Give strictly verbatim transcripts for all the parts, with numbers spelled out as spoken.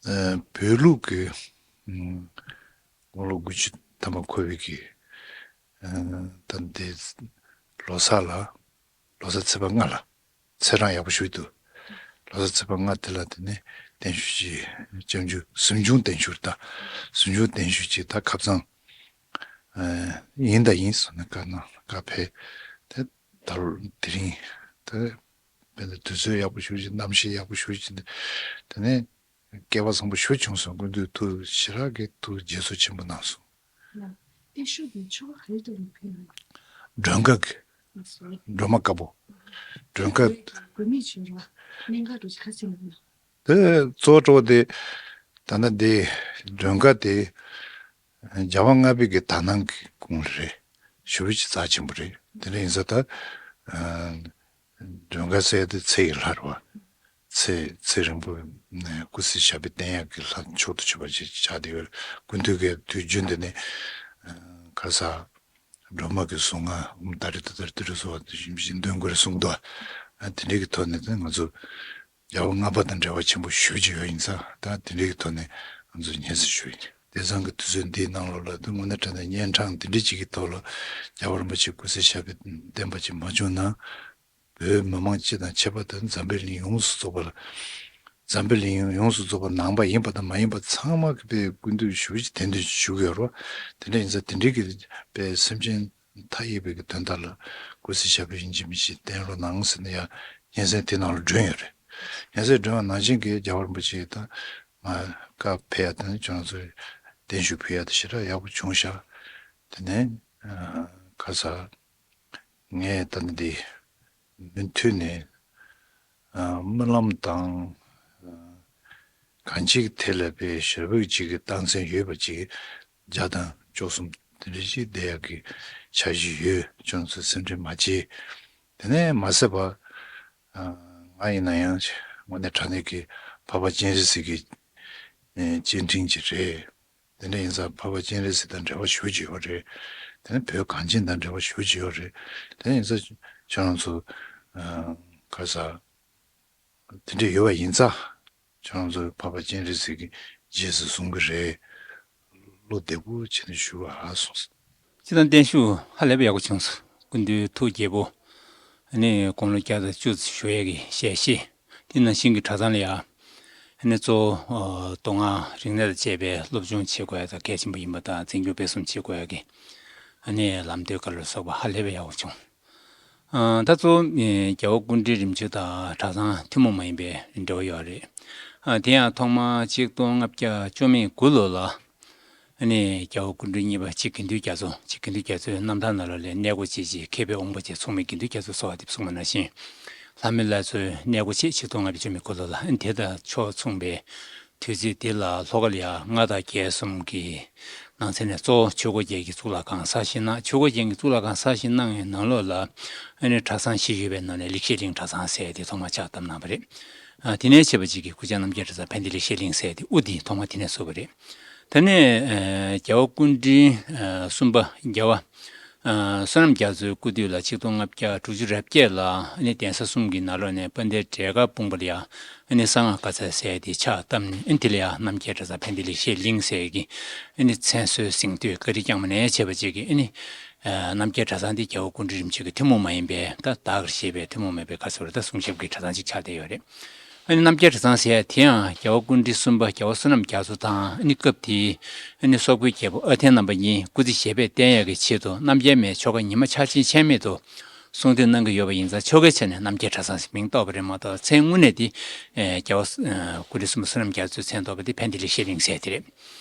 ཨ་བོད་ལུགས་ཀྱི་ཨ་དགུང་ལོ་དགུ་བཅུ་ཐམ་པ་འཁོར་བའི་གི་ཨ་ད་འདི་ལོ་གསར་ལ། ལོ་གསར་ཚེས་པ་ལྔ་ལ་ཚེས་གྲངས་ཡག་པོ་ཞུས་འདུག་ལོ་གསར་ཚེས་པ་ལྔ་དེ་ལ་དེ་ནས་བརྟན་བཞུགས་ཅིག་སྤྱང་ཆུང་གཟིམ་ཆུང་བརྟན་བཞུགས་ད་གཟིམ་ཆུང་བརྟན་བཞུགས་ཅིག་ད་ཁ་སང་ཨ་ཡིན་ད་ཡིན་སོང་ནས་བཀའ་གནང་བཀའ་ཕེབས། དེ་ད་དེ་རིང་དེ་དཔེ་ད་དུས་ཚོད་ཡག་པོ་ཞུ་ཅིག་གནམ་གཤིས་ཡག་པོ་ཞུ་ཅིག་དེ་ནས་སྐལ་བ་བཟང་པོ་ཞུ་བྱུང་སོང་། སྐུ་མདུན་ཐུགས་ཞེ་དྲག་གི་ཐུགས་དགྱེས་གཟོ་ཆེན་པོ་གནང་སོང་། ལགས། བརྟན་བཞུགས་དེ་ཆོ་ག་ག་རེ་ཐོག་ནས་ཕེབས་ཡོད། མགྲོན་ཁང་གི། ལགས་སོ། སྒྲོལ་མ་དཀར་པོ། མགྲོན་ཁང་། དགོས་མེད་བྱུང་རོགས། གནད་འགག་འགྲོ་ཆ་ཁ་ཚིག་མི་འདུག་དེ་གཙོ་བོ་དེ་ད་ནི་དེ་མགྲོན་ཁང་དེ་རྒྱལ་བ་ལྔ་པའི་གི་དག་སྣང་གི་གུང་རེད། ཞེ་པོ་ཅིག་རྩ་ཆེན་པོ་རེད། དེ་འདྲ་ཡིན་ཙང་ད་མགྲོན་ཁང་ཟེར་དེ་ཚེ་ཡི་ལྷ་རེད་བ། ཚེ་ཚེ་རིང་པོ་ནས་སྐུ་ཚེ་ཞབས་པད་བརྟན་ཡག་གི་ལྷ་མཆོག་ཏུ་གྱུར་པ་ཅིག་ཆགས་བསྡད་ཡོད། སྐུ་མདུན་གྱི་དུས་རྒྱུན་དུ་ནས་ཁ་ས་སྒྲོལ་མ་གི་གཟུངས་སྔགས་ཨོཾ་ཏཱ་རེ་ཏུཏྟཱ་རེ་ཏུ་རེ་སྭཱ་ཧཱ་དེ་བཞིན་བཞིན་འདོན་དགོས་རེད་གསུངས་འདུག་ཨ་དེ་འདྲའི་གི་ཐོག་ནས་ད་ང་ཚོ་རྒྱལ་བ་ལྔ་པ་དང་འབྲེལ་བ་ཆེན་པོ་ཞེ་པོ་ཅིག་ཡོད་ཡིན་ཙང་ད་དེ་འདྲའི་གི་ཐོག་ནས་ང་ཚོ་སྙན་སེང་ཞུ་ཡིན། དེང་སང་གི་དུས་ཚོད་འདིའི་ནང་ལོགས་ལ་ད་དངོས་གནས་དྲང་གནས་གཉན་འཕྲང་འདི་འདྲའི་ཅིག་གི་ཐོག་ལ་རྒྱལ་བ་རིན་པོ་ཆེ་སྐུ་ཚེ་ཞབས་པད་བརྟན་པ་ཅིག་མ་བྱུང་ན། བོད་མི་མང་སྤྱི་དང་ཁྱད་པར་དུ་འཛམ་བུའི་གླིང་ཡོངས་སུ་རྫོགས་པ་ལ། འཛམ་བུའི་གླིང་ཡོངས་སུ་རྫོགས་པ་ནང་པ་ཡིན་པ་དང་མ་ཡིན་པ་ཚང་མ་གི་དཔེ་སྐུ་མདུན་ཞུ་ཞིག་དེ་འདྲ་ཞུ་གི་ཡོད་རེད། དེ་འདྲ་ཡིན་ཙང་དེ་འདྲའི་གི་དཔེ་སེམས་ཅན་མཐའ་ཡས་པའི་གི་དོན་དག་ལ་སྐུ་ཚེ་ཞབས་པད་ཡིན་གཅིག་མིན་གཅིག་བརྟན་རོགས་གནང་ཟེར་ནས་ཡང་སྙན་སེང་དེ་ནང་ལ་བསྒྲོན་ཡོད་རེད། སྙན་སེང་བསྒྲོན་པ་ནང་བཞིན་གྱི་རྒྱལ་བ་རིན་པོ་ཆེ་དང་མ་བཀའ་ཕེབས་ཡ་དང་ཁྱོད་རང་ཚོས་བརྟན་བཞུགས་ཕུལ་ཡ་དེ་ཞེ་དྲག་ཡག་པོ་བྱུང་ཤག་དེ་ནས་ཁ་ས། ངས་ད་ནི་འདི་མུ་མཐུད་ནས་ཨ་སྨོན་ལམ་དང་ཨ་གང་ཅིའི་ཐད་ལ་དཔེ་ཞེ་པོ་ཅིག་གི་རྟགས་མཚན་ཡོད་པ་ཅིག་བརྒྱ་དང་བཅུ་གསུམ་དེ་འདྲ་ཞིག་བསྡད་ཡག་གི་འཆར་གཞི་ཡོད། ཁྱོད་ཚོས་སེམས་ཁྲལ་མ་བྱེད། དེ་ནས་མ་ཟད་པ་ཨ་ང་ཡིན་ན་ཡང་དངོས་གནས་དྲང་གནས་ཀྱི་འཕགས་པ་སྤྱན་རས་གཟིགས་ཀྱི་ཨེ་སྤྱན་འདྲེན་ཅིག་རེད། དེ་འདྲ་ཡིན་ཙང་འཕགས་པ་སྤྱན་རས་གཟིགས་དང་འབྲེལ་བ་ཞེ་པོ་ཅིག་ཡོད་རེད། དེ་ནས་བོད་གངས་ཅན་དང་འབྲེལ་བ་ཞེ་པོ་ཅིག་ཡོད་རེད། དེ་ཡིན་ཙང་ཁྱོད་རང་ཚོ་ཨ་ག་ས་དེ་འདྲ་ཡོད་པ་ཡིན་ཙང་ཁྱོད་རང་ཚོ་འཕགས་པ་སྤྱན་རས་གཟིགས་ཀྱི་རྗེས་སུ་བཟུང་གི་རེད། བློ་བདེ་པོ་བྱས་ནས་ཞུ་བ་ཧ་སོང་། སྤྱིར་བཏང་བརྟན་བཞུགས་ཧ་ལས་པ་ཡག་པོ་བྱུང་སོང་། སྐུ་མདུན་ཐུགས་དགྱེས་པོ། ཨ་ནི་དགུང་ལོ་བརྒྱ་དང་བཅུ་ཙམ་བཞུགས་ཡས་ཀྱི་ཞལ་བཞེས། དེ་ནང་བཞིན་གྱི་གྲྭ་ཚང་ལ་ཡང་། ཨ་ནི་གཙོ་བོ་མདོ་སྔགས་རིག་གནས་དང་བཅས་པའི་སློབ་སྦྱོང་བྱེད་དགོས་ཡ་དང་གལ་ཆེན་པོ་ཡིན་པ་དང་འཛིན་སྐྱོང་སྤེལ་གསུམ་བྱེད་དགོས་ཡ་གི། ཨ་ནི་ལམ་སྟོན་བཀའ་སློབ་སོགས་པ་ཧ་ལས་པའི་ཡག་པོ་བྱུང་། ཨ་ད་གཙོ་བོ་ཨེ་རྒྱལ་བ་སྐུ་ཕྲེང་རིམ་བྱོན་དང་གྲྭ་ཚང་ཐུན་མོང་མ་ཡིན་པའི་འབྲེལ་བ་ཡོད་རེད། ཨ་དེ་ཡང་ཐོག་མར་ཆིག་སྟོང་ལྔ་བརྒྱ་བཅོ་མེད་དགུ་ལོ་ལ། ཨ་ནི་རྒྱལ་བ་སྐུ་ཕྲེང་གཉིས་པ་གཅིག་དགེ་འདུན་རྒྱ་མཚོ། གཅིག་དགེ་འདུན་རྒྱ་མཚོའི་རྣམ་ཐར་ནང་ལོགས་ལ་གནས་སྒོ་ཕྱེས་རྗེས་མཁས་པའི་དབང་པོ་བཅས་ཚོགས་མི་དགེ་འདུན་རྒྱ་མཚོ་གསོལ་བ་འདེབས་གསུངས་པ་ནང་བཞིན། ལྷ་མོའི་བླ་མཚོའི་གནས་སྒོ་ཕྱེས་ཆིག་སྟོང་ལྔ་བཅུ་མེད་དགུ་ལོ་ལ་ཨ་ནི་དེ་དང་ཕྱོགས་མཚུངས་པའི་དུས་ཚིགས་འདི་ལ་ལྷོ་ཁ་ལ་ཡ་མངའ་བདག་རྒྱལ་གསུམ་གྱི་ནང་ཚན་ནས་གཙོ་བོ་ཆོས་འཁོར་རྒྱལ་གྱི་གཙུག་ལག་ཁང་གསར་བཞེངས་གནང་། ཆོས་འཁོར་རྒྱལ་གྱི་གཙུག་ལག་ཁང་གསར་བཞེངས་གནང་བའི་ནང་ལོགས་ལ་ཨ་ནི་གྲྭ་ཚང་བཞི་ཡོད་པའི་ནང་ནས་ལེགས་བཤད་གླིང་གྲྭ་ཚང་ཟེར་དེ་ཐོག་མར་ཕྱག་བཏབ་གནང་བ་རེད། ཨ་དེ་ནས་བྱས་པ་ཅིག་གིས་སྐུ་བཅར་རྣམ་རྒྱལ་གྲྭ་ཚང་ཕན་བདེ་ལེགས་བཤད་གླིང་ཟེར་དེ་དབུ་དེ་ཐོག་མ་དེ་ནས་བཙུགས་པ་རེད། དེ་ནས་ཨ་རྒྱལ་བ་སྐུ་ཕྲེང་ཨ་གསུམ་པ་རྒྱལ་བ་ཨ་བསོད་ནམས་རྒྱ་མཚོའི་སྐུ་དུས་ལ་ཆིག་སྟོང་ལྔ་བརྒྱ་དྲུག་ཅུ་རེ་བརྒྱད་ལ་ཨ་ནི་གདན་ས་གསུམ་གྱི་ནང་ལོགས་ནས་དཔལ་ལྡན་འབྲས་དཀར་སྤུངས་པ་ལ་ཡང་ཨ་ནི་གསང་སྔགས་བཀའ་སྩལ་ཟེར་དེ་ཕྱག་བཏབ་ནས་ཨ་ནི་དེ་ལ་ཡང་རྣམ་རྒྱལ་གྲྭ་ཚང་ཕན་བདེ་ལེགས་བཤད་གླིང་ཟེར་གྱི་ཨ་ནི་མཚན་གསོལ་གཟེངས་བསྟོད་བཀའ་དྲིན་བསྐྱངས་པ་ནས་བྱས་པ་ཅིག་གིས་ཨ་ནི་ཨ་རྣམ་རྒྱལ་གྲྭ་ཚང་འདི་རྒྱལ་བ་སྐུ་ཕྲེང་རིམ་བྱོན་གྱི་ཐུན་མོང་མ་ཡིན་པའི་ད་བདག་གིར་བཞེས་པའི་ཐུན་མོང་མ་ཡིན་པའི་ག་ཟེར་བ་ད་གསུང་ཞབས་ཀྱི་གྲྭ་ཚང་ཅིག་ཆགས་བསྡད་ཡོད་རེད། ཨ་ནི་རྣམ་རྒྱལ་གྲྭ་ཚང་ཟེར་ཡ་དེ་ཡང་རྒྱལ་བ་སྐུ་ཕྲེང་གསུམ་པ་རྒྱལ་བ་བསོད་ནམས་རྒྱ་མཚོ་དང་ཨ་ནི་སྐབས་དེའི་ཨ་ནི་སོག་པོའི་རྒྱལ་པོ་ཨ་འཐས་རྣམ་པ་གཉིས་སྐུ་ཚེ་ཞབས་པད་བརྟན་ཡག་གི་ཆེད་དུ་རྣམ་རྒྱལ་མའི་ཆོ་ག་ཉི་མ་འཆར་ཅན་ཆད་མེད་དུ་གསུང་འདོན་གནང་གི་ཡོད་པ་ཡིན་ཙང་ཆོ་གའི་ཆ་ནས་རྣམ་རྒྱལ་གྲྭ་ཚང་ཟེར་མིང་བཏགས་པ་རེད་མ་གཏོགས་མཚན་དངོས་གནས་དེ་ཨེ་རྒྱལ་བ་ཨེ་སྐུ་ཕྲེང་གསུམ་པ་བསོད་ནམས་རྒྱ་མཚོའི་མཚན་ཐོགས་པ་དེ་ཕན་བདེ་ལེགས་བཤད་གླིང་ཟེར་དེ་རེད།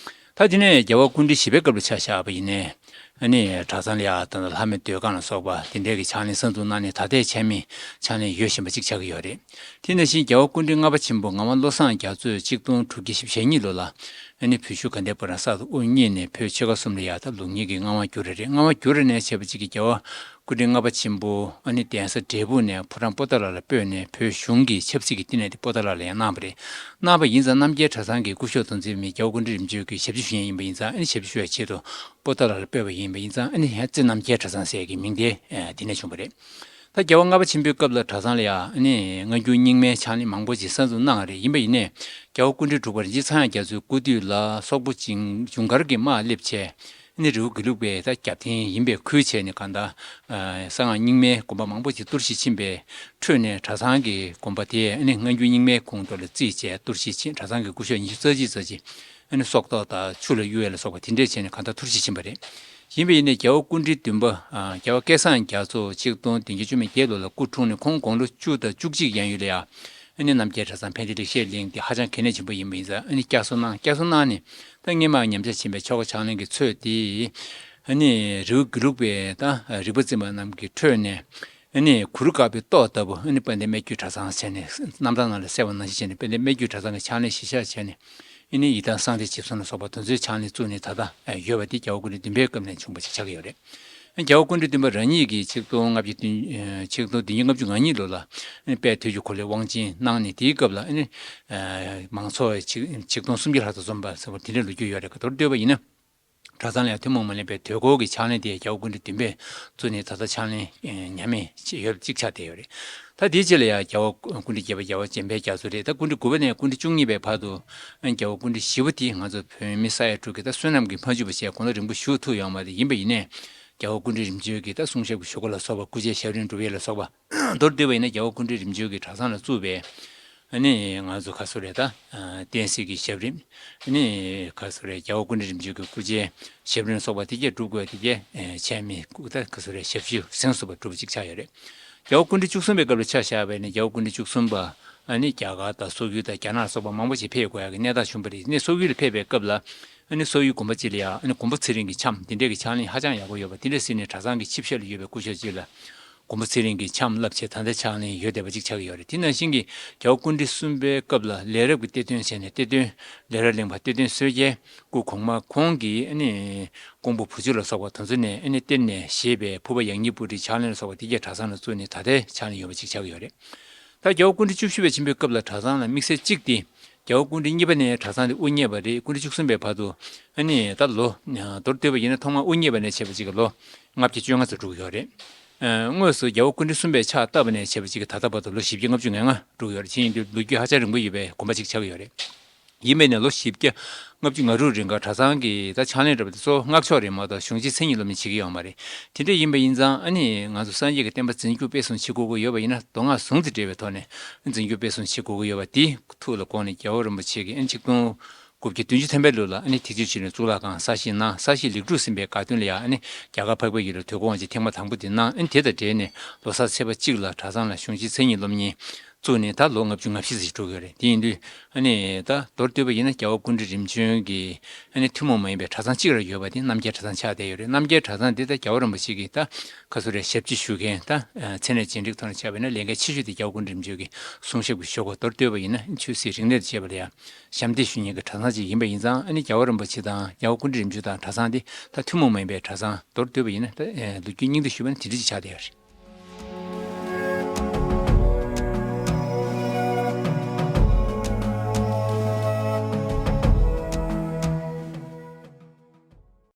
ད་དེ་ནས་རྒྱལ་བ་སྐུ་ཕྲེང་བཞི་པའི་སྐབས་ལ་ཆ་བཞག་པ་ཡིན་ནའི། ཨ་ནི་གྲྭ་ཚང་ལ་ཡ་ད་ལྟ་ལྷ་མོའི་སྡོད་ཁང་ལ་སོགས་པ་དེ་འདྲའི་གི་ཕྱག་ལེན་གསར་འཛུགས་གནང་ནས་ད་ལྟའི་ཆ་མེད་ཕྱག་ལེན་ཡོད་བཞིན་པ་གཅིག་ཆགས་ཀྱི་ཡོད་རེད། དེ་ནང་བཞིན་རྒྱལ་བ་སྐུ་ཕྲེང་ལྔ་པ་ཆེན་པོ་ངག་དབང་བློ་བཟང་རྒྱ་མཚོས་གཅིག་སྟོང་དྲུག་བརྒྱ་བཞི་བཅུ་ཞེ་གཉིས་ལོ་ལ་ཨ་ནི་བོད་བཞུགས་དགའ་ལྡན་ཕོ་བྲང་གསར་དུ་དབུ་བརྙེས་ནས་བོད་ཆོལ་ཁ་གསུམ་ལ་ཡ་ད་ལུགས་གཉིས་ཀྱི་མངའ་དབང་བསྒྱུར་བ་རེད། མངའ་དབང་བསྒྱུར་བ་ནས་བྱས་པ་གཅིག་གིས་རྒྱལ་བ་སྐུ་ཕྲེང་ལྔ་པ་ཆེན་པོ་ཨ་ནི་གདན་ས་འབྲས་སྤུངས་ནས་ཕོ་བྲང་པོ་ཏཱ་ལ་ལ་སྤོས་ནས་བོད་གཞུང་གི་ཆབ་སྲིད་ཀྱི་བསྟི་གནས་དེ་པོ་ཏཱ་ལ་ལ་ཡང་གནང་བ་རེད། གནང་བ་ཡིན་ཙང་རྣམ་རྒྱལ་གྲྭ་ཚང་གི་སྐུ་ཞབས་དོན་གཅོད་མི་རྒྱལ་བ་སྐུ་ཕྲེང་རིམ་བྱོན་གྱི་ཞབས་ཕྱི་ཞུ་མཁན་ཡིན་པ་ཡིན་ཙང་ཨ་ནི་ཞབས་ཕྱི་ཞུ་བའི་ཆེད་དུ་པོ་ཏཱ་ལ་ལ་སྤོས་པ་ཡིན་པ་ཡིན་ཙང་ཨ་ནི་ཧན་ཙི་རྣམ་རྒྱལ་གྲྭ་ཚང་ཟེར་གྱི་མིང་དེ་དེ་ནས་བྱུང་བ་རེད། ད་རྒྱལ་བ་ལྔ་པ་ཆེན་པོའི་སྐབས་ལ་གྲྭ་ཚང་ལ་ཡང་ཨ་ནི་སྔ་འགྱུར་རྙིང་མའི་ཕྱག་ལེན་མང་པོ་ཅིག་གསར་འཛུགས་གནང་བ་རེད། ཡིན་པ་ཡིན་ནའི་རྒྱལ་བ་སྐུ་ཕྲེང་དྲུག་པ་རིན་ཆེན་ཚངས་དབྱངས་རྒྱ་མཚོའི་སྐུ་དུས་ལ་སོག་པོ་ཅིག་ཇུན་གར་གྱི་དམག་སླེབས་བྱས། ཨ་ནི་རི་བོ་དགེ་ལུགས་པའི་ད་རྒྱབ་རྟེན་ཡིན་པའི་ཁུལ་བྱས་ནས་གང་ལྟར་གསང་སྔགས་རྙིང་མའི་དགོན་པ་མང་པོ་ཅིག་གཏོར་བཤིག་ཕྱིན་པའི་ཁྲོད་ནས་གྲྭ་ཚང་གི་དགོན་པ་དེ་ཨ་ནི་སྔ་འགྱུར་རྙིང་མའི་ཁོངས་གཏོགས་ལ་བརྩིས་བྱས་གཏོར་བཤིག་ཕྱིན། གྲྭ་ཚང་གི་སྐུ་ཞབས་ཉི་ཤུ་རྩ་གཅིག་ཙམ་ཅིག་ཨ་ནི་སྲོག་ཐོག་དང་ཆུ་ལ་གཡུག་ཡས་ལ་སོགས་པ་དེ་འདྲས་བྱས་ནས་གང་ལྟར་གཏོར་བཤིག་ཕྱིན་པ་རེད། ཡིན་པ་ཡིན་ནའི་རྒྱལ་བ་སྐུ་ཕྲེང་བདུན་པ་རྒྱལ་བ་སྐལ་བཟང་རྒྱ་མཚོ་ཆིག་སྟོང་བདུན་བརྒྱ་བཅུ་མེད་བརྒྱད་ལོ་ལ་སྐུ་འཁྲུངས་ནས་ཁོང་དགུང་ལོ་བཅུ་དང་བཅུ་གཅིག་ཡན་ཡོལ་ལ་ཡང་ཨ་ནི་རྣམ་རྒྱལ་གྲྭ་ཚང་ཕན་བདེ་ལེགས་བཤད་གླིང་དེ་ཧ་ཅང་གལ་གནད་ཆེན་པོ་ཡིན་པ་ཡིན་ཙང་ཨ་ནི་བསྐྱར་གསོ་གནང་། བསྐྱར་གསོ་གནང་ནས་ད་སྔས་མ་ཉམས་ཆག་ཕྱིན་པའི་ཆོ་ག་ཕྱག་ལེན་གྱི་ཚོད་དེ་ཨ་ནི་རི་བོ་དགེ་ལུགས་པའི་ད་རིག་པ་འཛིན་པ་རྣམས་ཀྱི་ཁྲོད་ནས་ཨ་ནི་གུ་རུ་དཀར་པོའི་ཏོག་ལྟ་བུ་ཨ་ནི་དཔལ་ལྡན་སྨད་རྒྱུད་གྲྭ་ཚང་བྱས་ནས་རྣམ་ཐར་ནང་ལ་གསལ་བ་ནང་བཞིན་བྱས་ནས་དཔལ་ལྡན་སྨད་རྒྱུད་གྲྭ་ཚང་གི་ཕྱག་ལེན་གཞིར་བཞག་བྱས་ནས། ཨ་ནི་ཡི་དམ་གསང་བདེ་ཆིབས་གསུམ་ལ་སོགས་པ་དེ་ཚོའི་ཕྱག་ལེན་བཙུགས་ནས་ད་ལྟ་ཡོད་པ་འདི་རྒྱལ་བ་སྐུ་ཕྲེང་བདུན་པའི་སྐབས་ནས་བྱུང་བ་ཞིག་ཆགས་ཀྱི་ཡོད་རེད། རྒྱལ་བ་སྐུ་ཕྲེང་བདུན་པ་རང་ཉིད་ཀྱིས་ཆིག་སྟོང་ལྔ་བརྒྱ་བདུན་ཆིག་སྟོང་བདུན་བརྒྱ་ལྔ་བཅུ་ང་གཉིས་ལོ་ལ་ཨ་ནི་དཔལ་དུས་ཀྱི་འཁོར་ལོའི་དབང་ཆེན་གནང་ནས་དེའི་སྐབས་ལ་ཨ་ནི་མང་ཚོགས་ཆིག་ཆིག་སྟོང་སུམ་བརྒྱ་ལྷག་ཙམ་འཛོམས་པ་ཟེར་བ་དེ་འདྲའི་ལོ་རྒྱུས་ཡོད་རེད། ག་མདོར་བསྡུས་པ་ཡིན་ན། གྲྭ་ཚང་ལ་ཡང་ཐུན་མོང་མ་ཡིན་པའི་དུས་འཁོར་གྱི་ཕྱག་ལེན་དེ་རྒྱལ་བ་སྐུ་ཕྲེང་བདུན་པས་བཙུགས་ནས་ད་ལྟ་ཕྱག་ལེན་ཉམས་མེད་ཡོད་ཅིག་ཆགས་བསྡད་ཡོད་རེད། ད་དེའི་རྗེས་ལ་ཡང་རྒྱལ་བ་སྐུ་ཕྲེང་བརྒྱད་པ་རྒྱལ་བ་འཇམ་དཔལ་རྒྱ་མཚོ་རེད། ད་སྐུ་ཕྲེང་དགུ་པ་ནས་སྐུ་ཕྲེང་བཅུ་གཉིས་པའི་བར་དུ་རྒྱལ་བ་སྐུ་ཕྲེང་བཞི་པ་དེ་ང་ཚོ་བོད་མི་ས་ཡ་དྲུག་གི་ད་བསོད་ནམས་ཀྱི་ཕ་རྒྱུད་པ་བྱས་དགུང་ལོ་རིང་པོ་བཞུགས་ཐུབ་ཡོད་མ་རེད། ཡིན་པ་ཡིན་ནའི་རྒྱལ་བ་སྐུ་ཕྲེང་རིམ་བྱོན་གྱི་ད་གསུང་ཞབས་ཀྱི་ཞུ་སྒོ་ལ་སོགས་པ་སྐུ་ཕྱྭའི་ཞབས་རིམ་སྒྲུབ་ཡས་ལ་སོགས་པ། མདོར་བསྡུས་པ་ཡིན་ན་རྒྱལ་བ་སྐུ་ཕྲེང་རིམ་བྱོན་གྱིས་གྲྭ་ཚང་ལ་བཙུགས་པའི་ཨ་ནི་ང་ཚོ་ག་ཚོད་རེད་ད། བསྟན་སྲིད་ཀྱི་ཞབས་རིམ། ཨ་ནི་ག་ཚོད་རེད། རྒྱལ་བ་སྐུ་ཕྲེང་རིམ་བྱོན་གྱི་སྐུ་ཕྱྭའི་ཞབས་རིམ་སོགས་པ་དེ་གས་སྒྲུབ་དགོས་དེ་གས་ཆད་མེད་སྐུ་ད་ག་ཚོད་རེད། ཞབས་ཞུ་གཟེངས་སུ་བསྟོད་པ་སྒྲུབ་པ་ཅིག་ཆགས་ཡོད་རེད། རྒྱལ་བ་སྐུ་ཕྲེང་བཅུ་གསུམ་པའི་སྐབས་ལ་ཆ་བཞག་པ་ཡིན་ན་རྒྱལ་བ་སྐུ་ཕྲེང་བཅུ་གསུམ་པ་ཨ་ནི་རྒྱ་གར་དང་སོག་ཡུལ་དང་རྒྱ་ནག་སོགས་པ་མང་པོ་ཞིག་ཕེབས་དགོས་ཡག་གི་གནས་སྟངས་བྱུང་བ་རེད། ཨ་ནི་སོག་ཡུལ་ལ་ཕེབས་པའི་སྐབས་ལ་ཨ་ནི་སོག་ཡུལ་དགོན་པ་གཅིག་ལ་ཡང་ཨ་ནི་མགོན་པོ་ཚེ་རིང་གི་འཆམ་དེ་འདྲས་ཀྱི་ཕྱག་ལེན་ཧ་ཅང་ཡག་པོ་ཡོད་པ་དེ་འདྲས་གཟིགས་ནས་གྲྭ་ཚང་གི་ཆིབས་ཞབས་ལ་ཡོད་པའི་སྐུ་ཞབས་གཅིག་ལ། མགོན་པོ་ཚེ་རིང་གི་འཆམ་བསླབ་བྱས་ད་ལྟ་ཕྱག་ལེན་ཡོད་བསྡད་པ་ཅིག་ཆགས་ཀྱི་ཡོད་རེད། དེ་ནང་བཞིན་གྱི་རྒྱལ་བ་སྐུ་ཕྲེང་གསུམ་པའི་སྐབས་ལ་ལས་རབ་ཀྱི་གཏེར་སྟོན་བྱས་ནས་གཏེར་སྟོན་ལས་རབ་གླིང་པ་གཏེར་སྟོན་བསོད་རྒྱལ་སྐུ་གོང་མ་ཁོང་གིས་ཨ་ནི་ཀོང་པོ་བུ་ཆུ་ལ་སོགས་པ་དེ་ཚོ་ནས་ཨ་ནི་གཏེར་ནས་བཞེས་པའི་ཕུར་པ་ཡང་སྙིང་པོ་ཏིའི་ཕྱག་ལེན་ལ་སོགས་པ་དེ་གས་གྲྭ་ཚང་ལ་བཙུགས་ནས་ད་ལྟའི་ཕྱག་ལེན་ཡོད་པ་ཅིག་ཆགས་ཀྱི་ཡོད་རེད། ད་རྒྱལ་བ་སྐུ་ཕྲེང་བཅུ་བཞི་པ་ཆེན་པོའི་སྐབས་ལ་གྲྭ་ཚང་ལ་དམིགས་བསལ་གཅིག་དེ། རྒྱལ་བ་སྐུ་ཕྲེང་གཉིས་པ་ནས་གྲྭ་ཚང་དེ་དབུ་བརྙེས་པ་རེད། སྐུ་ཕྲེང་བཅུ་གསུམ་པའི་བར་དུ་ཨ་ནི་ད་ལོ་མདོར་བསྡུས་པ་ཡིན་ན་ཐོག་མར་དབུ་བརྙེས་པ་ནས་བྱས་པ་ཅིག་གི་ལོ་ལྔ་བརྒྱ་བཅོ་ལྔ་ཙམ་འགྲོ་གི་ཡོད་རེད། དངོས་སུ་རྒྱལ་བ་སྐུ་ཕྲེང་གསུམ་པའི་ཕྱག་བཏབ་པ་ནས་བྱས་པ་ཅིག་གི་ད་ལྟ་བར་དུ་ལོ་བཞི་བརྒྱ་ལྔ་བཅུ་ང་ལྔ་འགྲོ་གི་ཡོད་རེད། བྱས་ཡིན་དུས་ལོ་རྒྱུས་ཧ་ཅང་རིང་པོ་ཡོད་པའི་དགོན་པ་ཅིག་ཆགས་ཀྱི་ཡོད་རེད། ཡིན་པས་ནས་ལོ་བཞི་བརྒྱ་ལྔ་བཅུ་ང་དྲུག་རིང་ག་གྲྭ་ཚང་གི་ད་ཕྱག་ལེན་འགྲོ་བ་དེ་གཙོ་བོ་སྔགས་ཕྱོགས་རེད་མ་གཏོགས་གཞུང་ཆེན་མཚན་ཉིད་སློབ་གཉེར་བྱེད་ཀྱི་ཡོད་མ་རེད། དེ་འདྲ་ཡིན་པ་ཡིན་ཙང་ཨ་ནི་ང་ཚོ་སངས་རྒྱས་ཀྱི་བསྟན་པ་འཛིན་སྐྱོང་སྤེལ་གསུམ་བྱེད་དགོས་ཀྱི་ཡོད་པ་ཡིན་ན་མདོ་སྔགས་ཟུང་དུ་འབྲེལ་བའི་ཐོག་ནས་འཛིན་སྐྱོང་སྤེལ་གསུམ་བྱེད་དགོས་ཀྱི་ཡོད་པ་དེའི་ཐུགས་ལ་དགོངས་ནས་རྒྱལ་བ་རིན་པོ་ཆེ་གིས་ཨ་ནི་ཆིག་སྟོང་དགུ་བརྒྱ་བདུན་ཅུ་ཐམ་པའི་ལོ་ལ་ཨ་ནི་ཐེག་ཆེན་ཆོས་གླིང་གཙུག་ལག་ཁང་གསར་བཞེངས་གནང་། གསར་བཞེངས་ལེགས་གྲུབ་ཟིན་པའི་དགའ་སྟོན་ལ་ཡང་ཨ་ནི་རྒྱ་གར་འཕགས་པའི་ཡུལ་ལ་དུས་འཁོར་དབང་ཆེན་ཐེངས་མ་དང་པོ་དེ་གནང་། ཨ་ནི་དེ་དང་འབྲེལ་ནས་ལོ་གསར་ཚེས་པ་གཅིག་ལ་གྲྭ་ཚང་ལ་གཞུང་ཆེན་མཚན་ཉིད་སློབ་གཉེར་བཙུགས་ནས་ད་ལོ་ལྔ་བཅུ་ང་བཞི་ཙམ་ཞིག་འགྲོ་གི་ཡོད་རེད། དེ་ཡིན་དུས་ཨ་ནི་ད་མདོར་བསྡུས་པ་ཡིན་ན་རྒྱལ་བ་སྐུ་ཕྲེང་རིམ་བྱོན་གྱི་ཨ་ནི་ཐུན་མོང་མ་ཡིན་པའི་གྲྭ་ཚང་གཅིག་ར་ཡོད་པ་དེ་རྣམ་རྒྱལ་གྲྭ་ཚང་ཆགས་བསྡད་ཡོད་རེད། རྣམ་རྒྱལ་གྲྭ་ཚང་འདི་ད་རྒྱལ་བ་རིན་པོ་ཆེ་གིས་ད་ག་ཚོད་རེད་ཞབས་ཕྱི་ཞུ་མཁན་ད་མཚན་གནས་རྗེས་འབྲེལ་ཐོག་ནས་བྱས་པ་ཡིན་ན་ལས་འགན་ཆེ་ཤོས་དེ་རྒྱལ་བ་སྐུ་ཕྲེང་རིམ་བྱོན་གྱི་གསུང་ཞབས་ཀྱི་ཞུ་སྒོ། མདོར་བསྡུས་པ་ཡིན་ན་ཆོས་སྲིད་རིག་གནས་དང་བཅས་པ་ལ་ཡང་ཞབས་འདེགས་ཞུ་མཁན་གྱི་གྲྭ་ཚང་ཅིག་ཡིན་པ་ཡིན་ཙང་ཨ་ནི་རྒྱལ་བ་རིན་པོ་ཆེ་དང་རྒྱལ་བ་སྐུ་ཕྲེང་རིམ་བྱོན་དང་གྲྭ་ཚང་འདི་ད་ཐུན་མོང་མ་ཡིན་པའི་གྲྭ་ཚང་མདོར་བསྡུས་པ་ཡིན་ན་ད་ལོ་རྒྱུས་སྙིང་བསྡུས་ཞུས་པ་ན་དེ་འདྲ་ཅིག་ཆགས་བསྡད་ཡོད་རེད།